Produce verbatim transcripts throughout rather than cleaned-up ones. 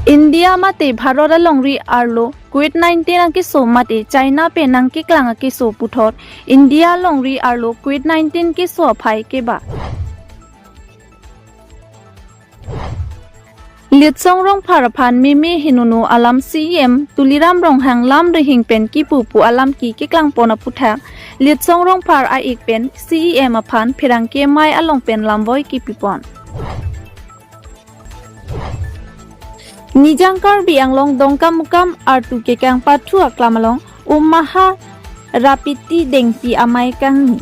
India mate Bharat alongri arlo Covid nineteen akeso mate China pen nangkeklang akeso puthot India alongri arlo Covid nineteen keso aphai keba. Litsong Rongphar aphan meme henono alam C E M Tuliram Ronghang lam rihing pen kipu pu alam ki keklangpon aputhak Litsong Rongphar a-ik pen C E M aphan pherangke amei along pen lamvoi kipipon. Nijang Karbi Anglong Dongkamukam artu kekang pathu aklam along Umaha Rapiti Dengpi amei kangni.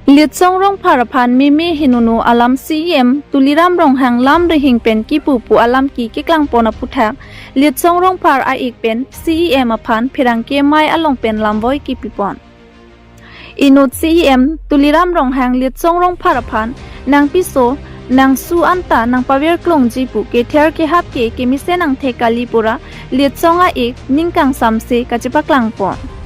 Litsong Rongphar aphan meme henono alam C E M Tuliram Ronghang lam rihing pen kipu pu alam ki keklangpon aputhak Litsong Rongphar a-ik pen C E M aphan pherangke amei along pen lamvoi kipipon. Inut C E M Tuliram Ronghang Litsong Rongphar aphan nangpiso nangsu anta nangpavirklongji pu kether kehap ke kemesen angthek kali pura Litsong a-ik ning kangsamse kachepaklangpon.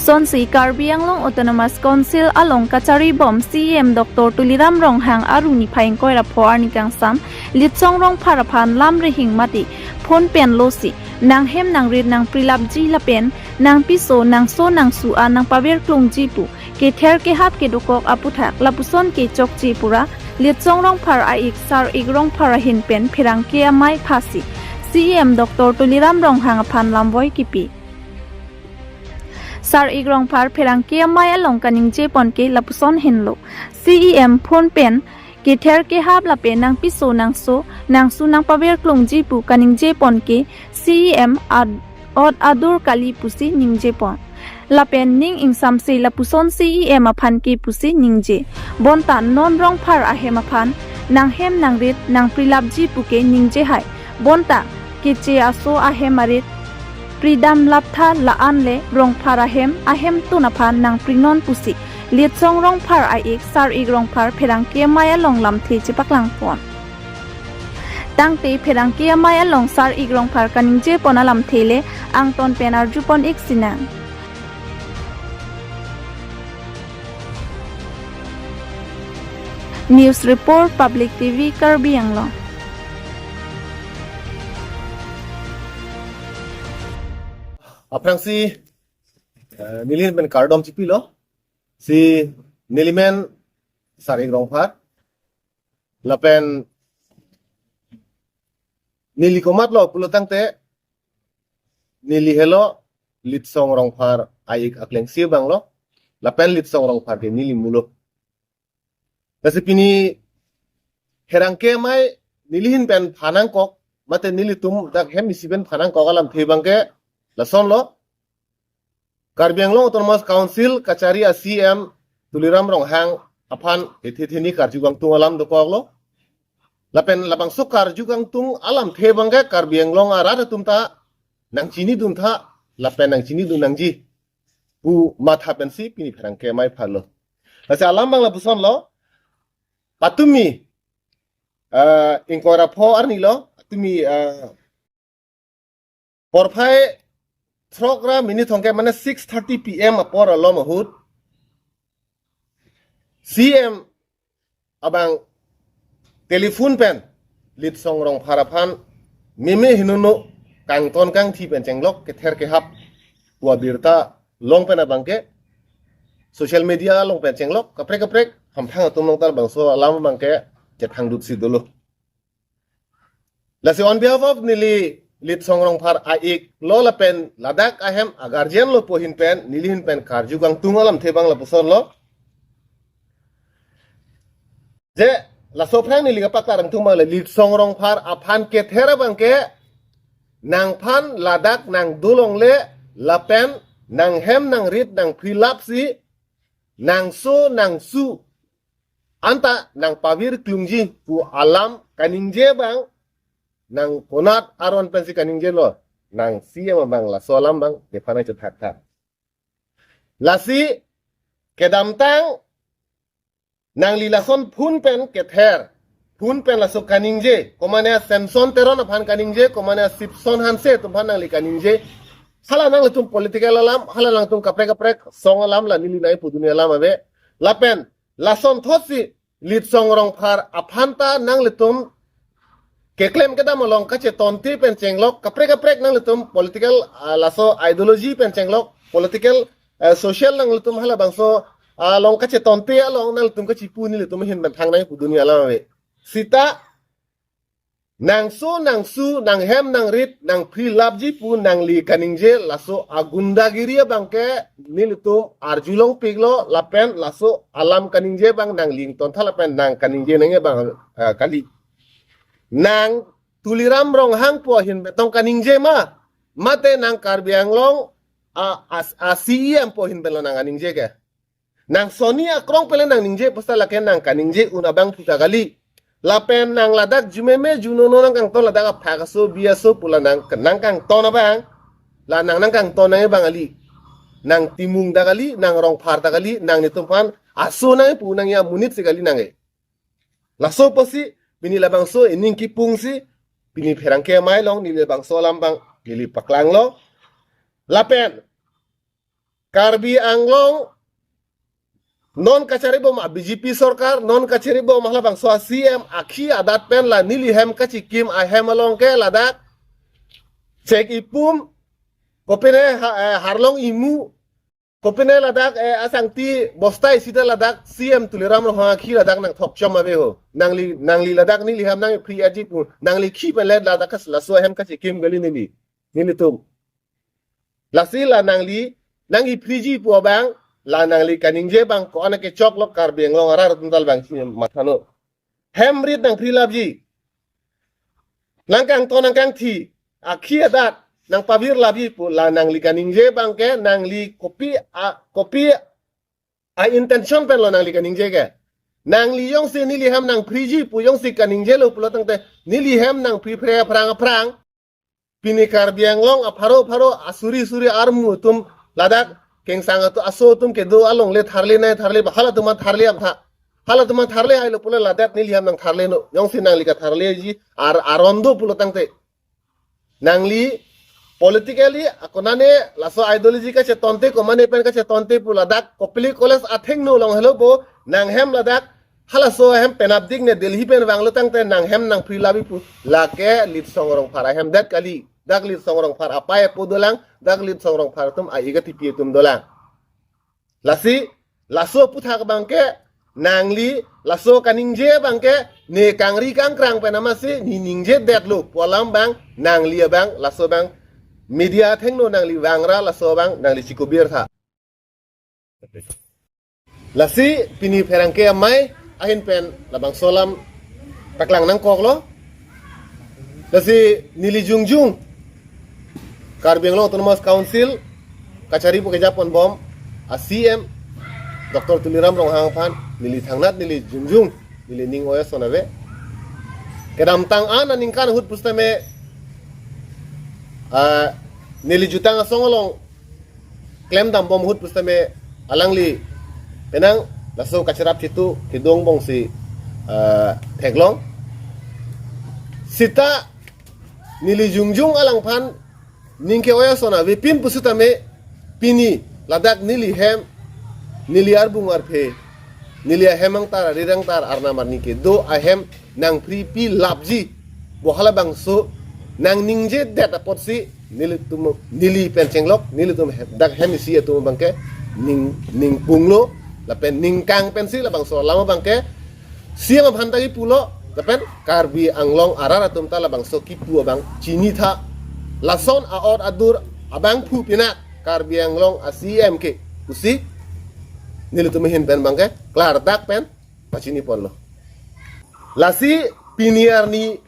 Sonsi Karbi Anglong Autonomous Council along kachari bom C E M Doctor Tuliram Ronghang aru niphai ingkoi ra pho arni kangsam Litsong Rongphar aphan lam rihing mate phone pen losi nanghem nangrit nangprilapji lapen nangpiso nangso nangsu an nangpavirklongji pu kether kehap kedokok aputhak lapuson kechokche pura Litsong Rongphar a-ik Sar-ik Rongphar ahin pen pherangke amei phasi C E M Doctor Tuliram Ronghang aphan lamvoi kipi. Sar-ik Rongphar pherangke amei along kaningjepon ke lapuson henlo. C E M phone pen kether kehap lapen nangpiso nangso nangsu nangpavirklongji pu kaningjepon ke C E M ad-, ot adur kali pusi ningjepon. Lapen ning ingsamse lapuson C E M aphan ke pusi ningje. Bonta non Rongphar ahem aphan nanghem nangrit nangprilapji pu ke ningje hai. Bonta keche aso ahem arit pridam laptha la-an le Rongphar ahem ahemtun aphan nangprinon pusi Litsong Rongphar a-ik Sar-ik Rongphar pherangke amei along lamthe chepaklangpon. Tangte pherangke amei along Sar-ik Rongphar kaningjepon alamthe le angton pen arjupon ik sinang. News Report, Public T V, Karbi Anglong. Aphrangsi, eh, nelihin pen kardom chipilo. Si nelimen Sar-ik Rongphar. Lapen neli komatlo pulo tangte neli helo Litsong Rongphar a-ik aklengsi abanglo. Lapen Litsong Rongphar ke neli mulo. Lasi pini pherangke amei nelihin pen phanangkok, mate nelitum dak hem isi pen phanangkok alamthe abangke lasonlo. Karbi Anglong Autonomous Council kachari a-C E M Tuliram Ronghang aphan ethe theni karju kangtung alam dokoklo. Lapen labangso karju kangtung alamthe abangke Karbi Anglong arat atum ta nangchiniduntha, lapen nangchinidun nangji pu matha pensi pini pherangke amei phalo. Lasi alam abang lapusonlo, patumi, eh, ingkoi ra pho arnilo, patumi, eh, porphai throk ra minit thomkep mane six thirty P M apor alom ahut C E M abang telephone pen Litsong Rongphar aphan meme henono kangton kangthi pen chenglok kether kehap pu abirta long pen abangke social media along pen chenglok kaprek kaprek hamphang atum along ta labangso alam abangke chethangdutsi dolo. Lasi on behalf of neli Litsong Rongphar a-iklo lapen ladak ahem a-guardian lo pu ahin pen nelihin pen karju kangtung alamthe abang lapusonlo. Je laso aphrang neli kapaklang kangtung abang le Litsong Rongphar aphan kether abangke nangphan ladak nangdolongle lapen nanghem nangrit nangprilapsi nangso nangsu anta nangpavirklongji pu alam kaningje abang nang konat aron pensi kaningjelo, nang C E M abang laso alam abang nephan chethakthak. Lasi kedamtang nangli lason phone pen kether pun pen laso kaningje, komane Samson Teron aphan kaningje, komane Sipson Hanse atum aphan nangli kaningje. Hala nanglitum political alam, hala nangtum kaprek kaprek song alam la neli nai puduni alam ave. Lapen lason thotsi Litsong Rongphar aphan ta nanglitum keklem kedam along kachetonte pen chenglok, kaprek kaprek nanglitum political, ah, laso ideology pen chenglok, political, eh, social nanglitum halabangso, ah, along kachetonte along nanglitum kachipu nelitum ahin pen thangnai puduni alam ave. Sita nangso nangsu, nanghem nangrit, nangphri lapji pu nangli kaningje, laso agundagiri abangke nelitum arjulongpiklo, lapen laso alam kaningje abang nangli ingtontha lapen nang kaningje nangji abang, eh, kali. Nang Tuliram Ronghang pu ahin pen tong kaningje ma, mate nang Karbi Anglong a, a, a C E M pu ahin pen lo nang kaningje ke. Nang soni akrong pen le nangningje pusi lake nang kaningje un abang puta kali. Lapen nang ladak jumeme junono nangkangton, ladak aphak aso bi aso pu la nang, nangkangton abang. La nang nangkangton nangji abang kali. Nang Timung ta kali, nang Rongphar ta kali, nang netum aphan aso nangji pu nangji amonit si kali nangji. Laso pusi pini labangso ining kipungsi pini pherangke amei along neli labangso alam abang neli paklanglo. Lapen Karbi Anglong non kacharibom a B J P sorkar, non kacharibom halabangso a C M akhi adat pen la neli hem kachikim ahem along ke ladak chek ipum, kopine ha-, eh, harlong imu, kopine ladak, eh, asangti bosta isi ta ladak C M Tuliram Ronghang akhi ladak nangthokchom ave ho. Nangli, nangli ladak neli hem nangphri aji pu, nangli khi pen le ladak kas laso hem kachikim kali neli. Nelitum. Lasi la nangli, nangli phriji pu abang, la nangli kaningje abang ko-an ke choklok Karbi Anglong arat atum ta labangsi mathano. Hem rit nangphri lapji. Nangkangton nangkangthi, akhi adat, nangpavir lapji pu la nangli kaningje abang ke, nangli kopi a, kopi a intention pen lo nangli kaningje ke. Nangli jongsi neli hem nangphriji pu jongsi kaningjelo pulo tangte neli hem nangphri phre aphrang aphrang. Pini Karbi Anglong apharo pharo asuri suri armu atum ladak kengsang atum aso atum kedo along le tharle nai tharle ba halatum aphan tharle aptha. Halatum aphan tharle hailo pulo ladak neli hem nangtharle no. Jongsi nangli katharleji ar aron do pulo tangte. Nangli politically akonane laso ideology kachetonte komane pen kachetonte pu ladak Kopili College athengno along helo bo nanghem ladak halaso ahem penapdik ne Delhi pen vanglo tangte nanghem nangphri lapji pu lake Litsong Rongphar ahem det kali. Dak Litsong Rongphar apei apo dolang, dak Litsong Rongphar atum a-ik atipi atum dolang. Lasi, laso aputhak abang ke, nangli, laso kaningje abang ke, ne kangri kangkrang pen amatsi, ne ningjedetlo, pu alam abang, nangli abang, laso abang, media athengno nangli vangra, laso abang, nangli chikubir tha. Lasi, pini pherangke amei, ahin pen, labangso alam, paklang nangkoklo. Lasi, neli jongjung, Karbi Anglong Autonomous Council kachari pu kejapon bom a C M Doctor Tuliram Ronghang aphan neli thangnat neli jongjung neli ning oya son ave. Kedamtang an aningkan ahut pusitame, ah, neli jutang asong along klemdam bom ahut pusitame alangli penang laso kacharap chitu kedong bongsi, ah, theklong. Sita neli jongjung alangphan ning ke oya son avepin pusitame pini ladak neli hem, neli arbung arphe, neli ahem angtar, arir angtar, arnam arni kedo ahem nangphripi lapji. Bo halabangso nangningjedet apotsi nelitum, neli pen chenglok, nelitum hem, dak hem isi atum abang ke ning, ningpunglo, lapen ningkang pensi labangso alam abang ke C M aphan ta kipulo, lapen Karbi Anglong arat atum ta labangso kipu abang chinitha. Lason a-ot adur abangphu pina Karbi Anglong a C M ke pusi nelitum ahin pen abang ke klardak pen pachiniponlo. Lasi pini arni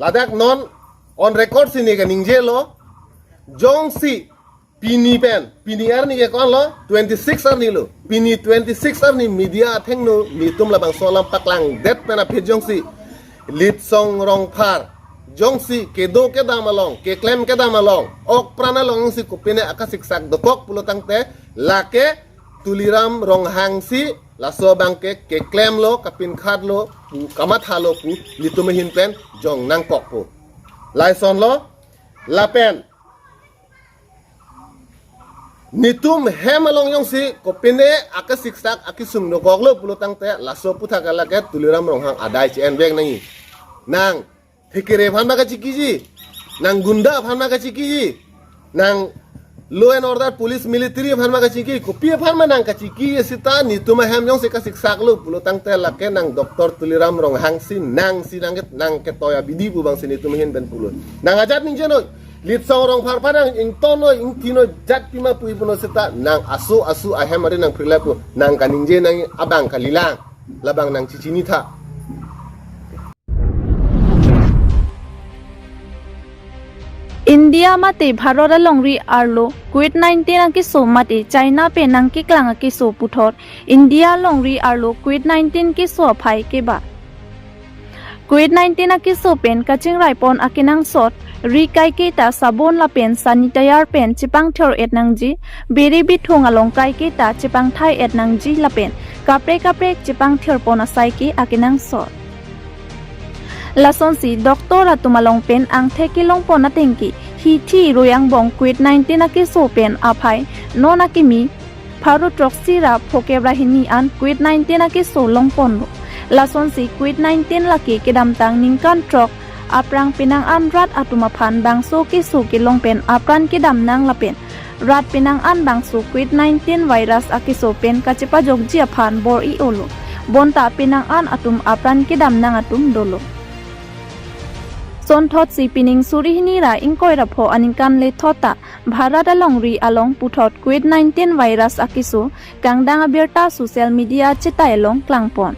ladak non on record si ne kaningjelo, jongsi pini pen, pini arni ke ko-an lo, twenty-six arni lo. Pini twenty-six arni media athengno netum labangso alam paklangdet pen aphi jongsi Litsong Rongphar jongsi kedo kedam along, keklem kedam along, ok pran along jongsi kopine akasiksak dokok pulo tangte, lake Tuliram Ronghang si laso abang ke keklemlo, kapinkhatlo, pu kamathalo pu netum ahin pen jong nangkokpo. Lason lo lapen netum hem along jongsi kopine akasiksak akesung dokoklo pulo tangte laso aputhak lake Tuliram Ronghang adai che-envek nangji. Nang thekere aphan ma kachikiji, nang gunda aphan ma kachikiji, nang law and order police military aphan ma kachiki, kopi aphan ma nang kachiki seta netum ahem jongsi kasiksaklo pulo tangte lake nang Doctor Tuliram Ronghang si nangsi nang ket nang ketoi abidi pu bangsi netum ahin pen pulo. Nang ajat ningje noi, Litsong Rongphar aphan nang ington noi, ingthi noi, jat pima pu ipuno seta nang aso aso ahem ari nang prilai pu nang kaningje nang abang kalilang, labang nang chichinitha. India mate Bharat alongri arlo Covid nineteen akeso mate China pen nangkeklang akeso puthot India alongri arlo Covid nineteen keso aphai keba. Covid nineteen akeso pen kachingrai pon akenangsot ri kaiketa sabon lapen sanitizer pen chepangthir-et nangji, biri bithung along kaiketa chepangthai-et nangji lapen kaprek kaprek chepangthir pon asai ke akenangsot. Lasonsi doctor atum along pen angthek kelong pon atengke hithi rui angbong Covid nineteen akeso pen aphai non akimi pharo throksi ra phokep ra hini an Covid nineteen akeso long ponlo. Lasonsi Covid nineteen lake kedamtang ningkan throk aphrang penang an rat atum aphan bangso keso kelong pen apran kedam nang lapen rat penang an bangso Covid nineteen virus akeso pen kachepajokji aphan bor-i-olo. Bonta penang an atum apran kedam nang atum dolo. Sonthotsi pining suri hini ra ingkoi ra pho aningkan lethot ta Bharat alongri along puthot Covid nineteen virus akeso kangdang abirta social media chetai along klangpon.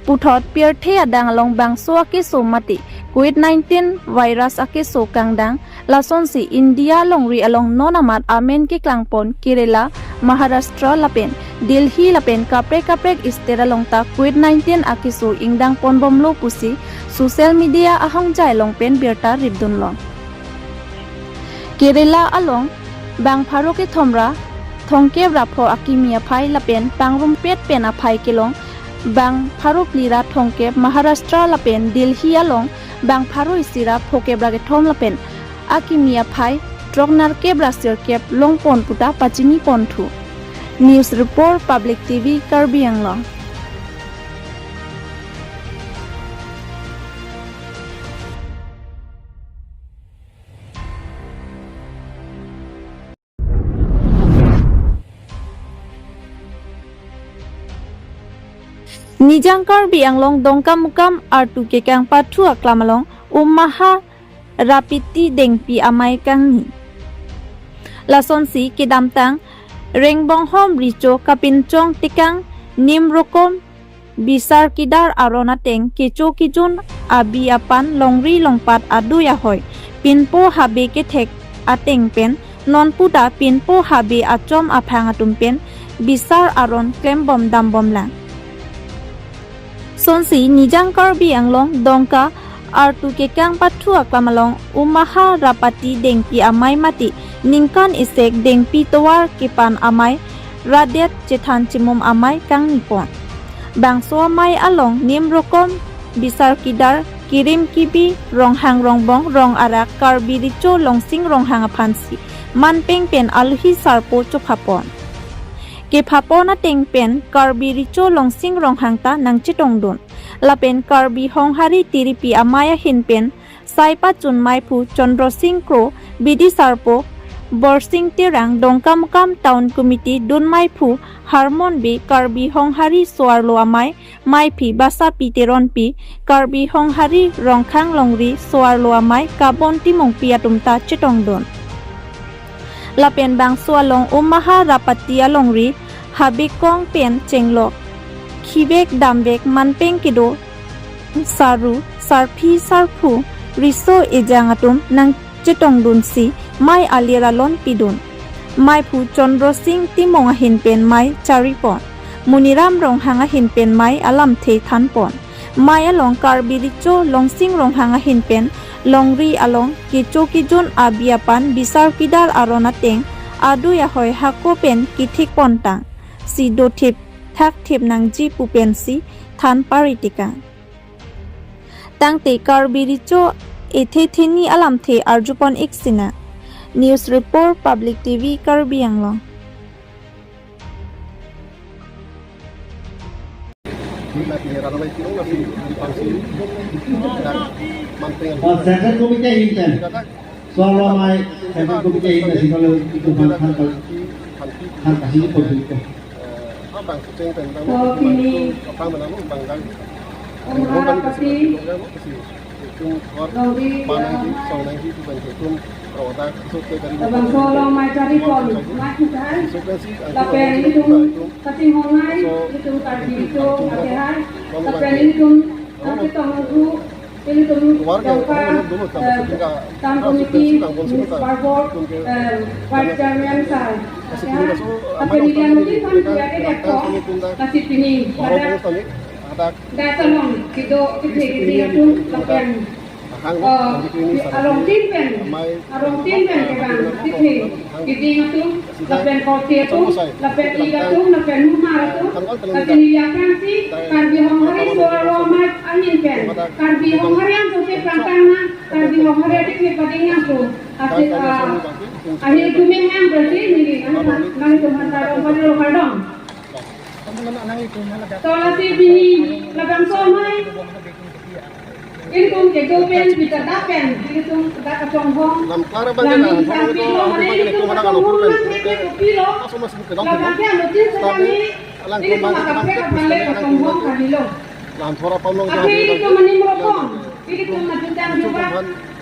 Puthot pirthe adang along bangso akeso mate Covid nineteen virus akeso kangdang, lasonsi India alongri along non amat amen keklangpon Kerala, Maharashtra lapen Delhi lapen kaprek kaprek state along ta Covid nineteen akeso ingdang ponbomlo pusi social media ahongjai along pen birta ripdunlong. Kerala along bang pharo kethom ra thomkep ra pho akimi aphai lapen pangrumpet pen aphai kelong bang pharo phli ra thomkep, Maharashtra lapen Delhi along bang pharo isi ra phokep ra kethom lapen akimi aphai throk nerkep ra sirkep long pon puta pachini ponthu. News Report, Public T V, Karbi Anglong. Nijang Karbi Anglong Dongkamukam artu kekang pathu aklam along Umaha Rapiti Dengpi amei kangni. Lasonsi kedamtang Rengbonghom Recho kapinchong tekang Nimrokom Bisar Kidar aron ateng kecho kejun abi apan longri longpat adui ahoi pinpo habe kethek ateng pen nonpu ta pinpo habe achom aphang atum pen bisar aron klembom dambomlang. Sonsi Nijang Karbi Anglong Dongka artu kekang pathu aklam along Umaha Rapati Dengpi amei mate ningkan isek dengpi tovar kepan amei radet chethan chimum amei kangni pon. Bangso amei along Nimrokom Bisar Kidar, Kirim Kibi, Ronghang Rongbong, Rong Arak, Karbi Recho Longsing Ronghang aphansi manpeng pen aluhi sarpo chopha pon. Kepha pon ateng pen Karbi Recho Longsing Ronghang ta nangchetongdun. Lapen Karbi Honghari Tiripi amei ahin pen sai pachun meiphu Chandra Singh Kro, bidi sarpo Borsing Terang, Dongkamukam Town Committee dun meiphu Harmon Bey, Karbi Honghari so-arlo amei meiphi Basapi Teronpi, Karbi Honghari Rongkhang Longri so-arlo amei Kabon Timungpi atum ta chetongdun. Lapen bangso along Umaha Rapati alongri habekong pen chenglok khivek damvek manpeng kedo saru, sarpi sarpo, riso ejang atum nangchetongdunsi mei alir alon pidun. Meiphu Chandra Singh Timung ahin pen mei charipon. Muniram Ronghang ahin pen mei alamthe thanpon. Mei along Karbi Recho Longsing Ronghang ahin pen longri along kecho kejun abi apan bisar kidar aron ateng adui ahoi hako pen kethik pontang si dothip thakthip nangji pu pensi than paritikang. Tangte Karbi Recho ethe theni alamthe arjupon ik sinang. News Report, Public T V, Karbi Anglong. Oh, Central Committee ahin pen. Solo mai Central Committee ahin pen, solo itu han han kal han kasi itu itu. So, pini, Umrah Pati, Lauri, Labangso along mai charipon, mai kukai, lapen ilitum kachinghon hai, ilitum Karbi Recho akehai, lapen ilitum kachetong nangji, ilitum Dongka, eh, Town Committee, Municipal Board, eh, Vice Chairman sir akehai, lapen ilitum ilitum kan kuya ke depok, lasi pini, ladak, hadak, dak along kedo kethe kethe atum lapen, eh, alongtin pen, alongtin pen kevang kethe kethe atum lapen korte atum lapen ik atum lapen mumar atum, lapen ili aphrangsi Karbi Honghari so arlo amat ahin pen, Karbi Honghari atum ke prangtang na, Karbi Honghari atum ke pading atum, asit, ah, ahil tumeng ang berarti nili ang nang tum hantar orang pada lo kardom. So lasi pini labangso amei, ilitum kedo pen, pita dak pen, ilitum dak kachonghong. Lam klar abang lang ke na, ilitum sampai lo, mane ilitum kachonghong lang ke ke kopilo. Labang ke ano tin setame, ilitum akaprek aphan le kachonghong kali lo. Lam thora pamlong. Ape ilitum mane meropong, ilitum maju tang juga,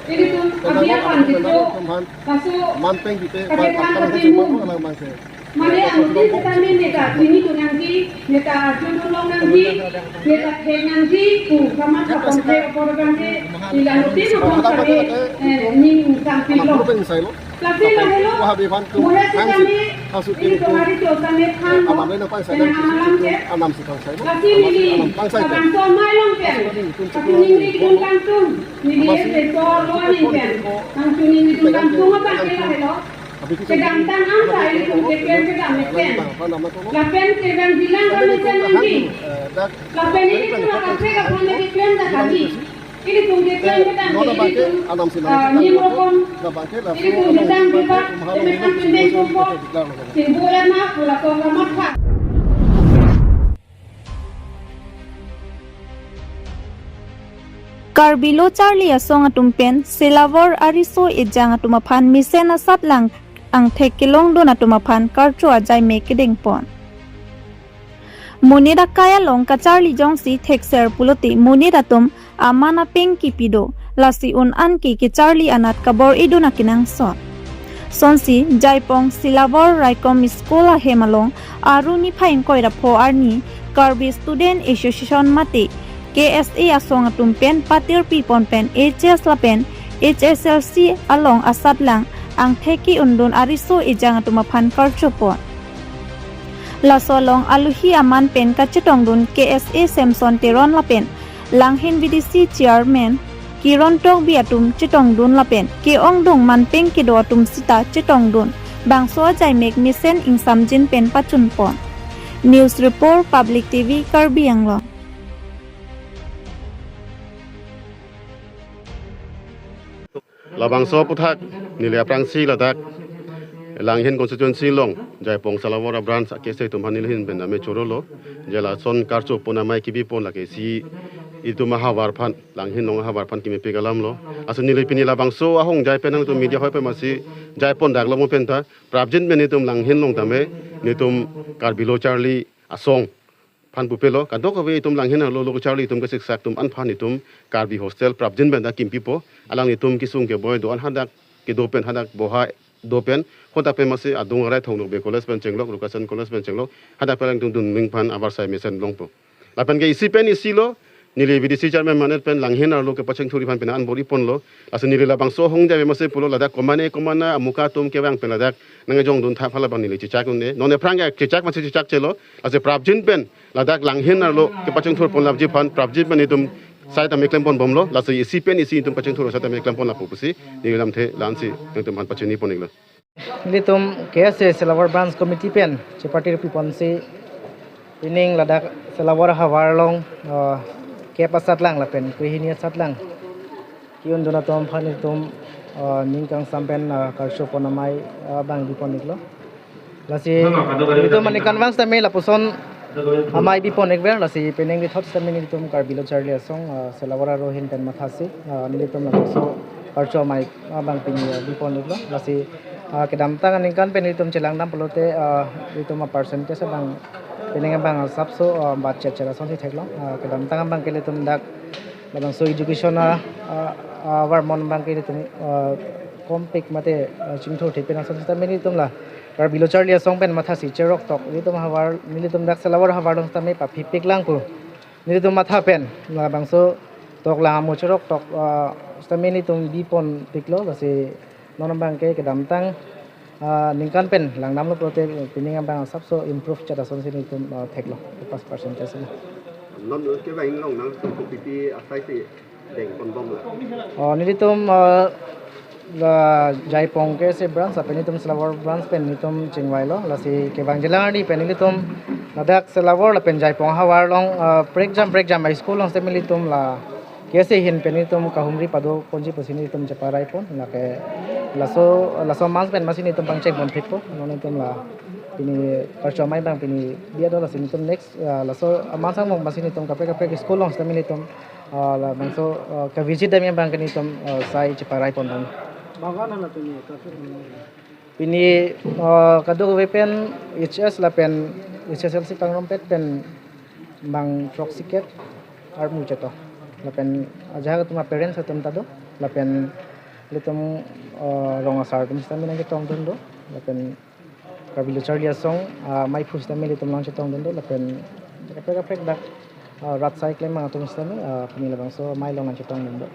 ilitum abi aphan kecho, kasu man peng bite, kachethan man peng katimu. Alang mang ke. Mane anuttin setame neta pini tu nangji, neta judul long nangji, neta thek nangji, pu kamat kapon ke apor abang ke, ila anuttin aphan sake, eh, ning sampik long. Lasi lahelo, mohe setame, ilitum ari cho setame than lo, kena amalam ke. Lasi neli, labangso amei along pen, kachiningri dun kangtung, neli ese so lo aning pen, kachiningri dun kangtung abang ke lahelo. Kedamtang angsa ilitum keklem kedam mesen. Lapen kevang bilang kami sen nangji. Lapen ilitum akaprek aphan le keklem dak kali. Ilitum keklem kedam ke ilitum, ah, ning meropong. Ilitum kedam ke ba, ilitum kan pendeng kumpok. Simbu ena pula kong ramat ha. Karbi Lo Charli Asong atum pen Silabor Ariso Ejang atum aphan mesen asatlang angthek kelongdun atum aphan karcho ajaimek kedengpon. Monit akai along kacharli jongsi thekser pulote monit atum aman apeng kipi do, lasi un-an ke kecharli anat kabor-idun akenangsot. Sonsi Jaipong Silabor Raikom School ahem along Aru niphai ingkoi ra pho arni Karbi Student Association mate K S A asong atum pen patirpi pon pen H S lapen H S L C along asatlang angthek ke-undun Ariso Ejang atum aphan karcho pon. Laso along aluhi aman pen kachetongdun K S A Samson Teron lapen Langhin V D C Chairman Kiron Tokbi atum chetongdun lapen ke-ongdung manpeng kedo atum sita chetongdun. Bangso ajaimek mesen ingsamjin pen pachunpon. News Report, Public T V, Karbi Anglong. Labangso aphuthak neli aphrangsi ladak Langhin constituency along Jaipong Silabor abranch a-K S A atum aphan neli ahin pen name chorolo. Je lason karcho pon amei kipi pon lake isi itum ahavar aphan, Langhin along ahavar aphan kimepik alam lo. Aso neli pini labangso ahongjai pen nangtum media hoi pen masi jai pon dak lo mo penta. Prapjin pen itum Langhin along tame, netum Karbi Lo Charli Asong aphan pupelo, kadokave itum Langhin arlo lo kacharli atum kasiksak atum an aphan itum Karbi hostel prapjin pen dak kimpipo, alanglitum kesung keboi do-an hadak kedo pen, hadak boha do pen, hadak pen masi adung arai Thong Nokbe College pen chenglok, Rukasen College pen chenglok, hadak pen alangtum dun ning aphan avarsai mesen longpo. Lapen ke isi pen isi lo, neli V D C chairman manage pen Langhin arlo kepachingthur aphan pina an bor-i ponlo, laso neli labangso ahongjai masi pulo ladak komane komane amuka atum kevang pen ladak nangkejongdun tha phala abang neli chechak un-e. Non aphrang ke chechak masi chechak chelo. Laso prapjin pen ladak Langhin arlo kepachingthur pon lapji aphan prapjin pen itum sai tame klem pon bomlo. Laso isi pen isi itum pachingthur sai tame klem pon lapu pusi neli lamthe la-ansi nangtum aphan pachini pon iklo. Nelitum K S A Silabor Branch Committee pen chepatirpi ponsi pining ladak Silabor ahavar along, uh, kep asatlang lapen krehini asatlang ki-undun atum aphan ilitum, ah, ning kangsam pen, ah, karcho pon amei, ah, abang bipon iklo. Lasi ilitum aningkanvang sitame lapuson amei bipon ikver, lasi penang kethot sitame nelitum Karbi Lo Charli Asong, ah, Selawar aro ahin pen mathasi, ah, nelitum labangso karcho amei abang pini, ah, bipon iklo. Lasi, ah, kedamtang aningkan pen ilitum chelangdam pulote, ah, ilitum a-percentage abang penang abang asapso, ah, bat chetchet asonsi theklong. Ah, kedamtang abang ke ilitum dak labangso education a, a, a-varmon abang ke ilitum, ah, kompik mate, ah, chingthur thepin ason sitame nelitum la Karbi Lo Charli Asong pen mathasi cherok tok ilitum havar, nelitum dak Selawar havar along sitame paphipik lang pu nelitum matha pen labangso toklang amo cherok tok, ah, sitame nelitum bipon piklo. Lasi non abang ke kedamtang, ah, ningkan pen langdamlo pulote penang abang asapso improve chet asonsi nelitum, ah, theklong, pass percentage si. Non ke bang long nang sung kopiti asai si deng pon bom la. Oh, nelitum, ah, la Jaipong K S A branch, lapen nelitum Selawar branch pen nelitum chingvailo. Lasi kevang jilang arni pen nelitum ladak Selawar lapen Jaipong havar along, ah, prekjam prekjam a-school along sitame nelitum la K S A ahin pen nelitum kahumri pado ponji pusi nelitum cheparai pon. Lake laso, laso amans pen masi nelitum pangcheng pon phitpo. Non nelitum la pini karcho amei abang pini biado, lasi nelitum next, ah, laso amans angbong masi nelitum kaprek kaprek school along sitame nelitum, ah, labangso, ah, ka-visit dam abang ke nelitum, ah, sai cheparai pon dam. Bang-an hala pini karcho pon? Pini, ah, kadokave pen H S lapen H S L C pangrumpet pen bang throksi kep armu chetong. Lapen ajahak atum a-parents atum ta do. Lapen ilitum, ah, rong asar atum sitame nangchetongdun do. Lapen Karbi Lo Charli Asong, ah, meiphu sitame ilitum nangchetongdun do. Lapen kaprek kaprek dak, ah, rat asai klem atum sitame, ah, pini labangso amei along nangchetongdun do.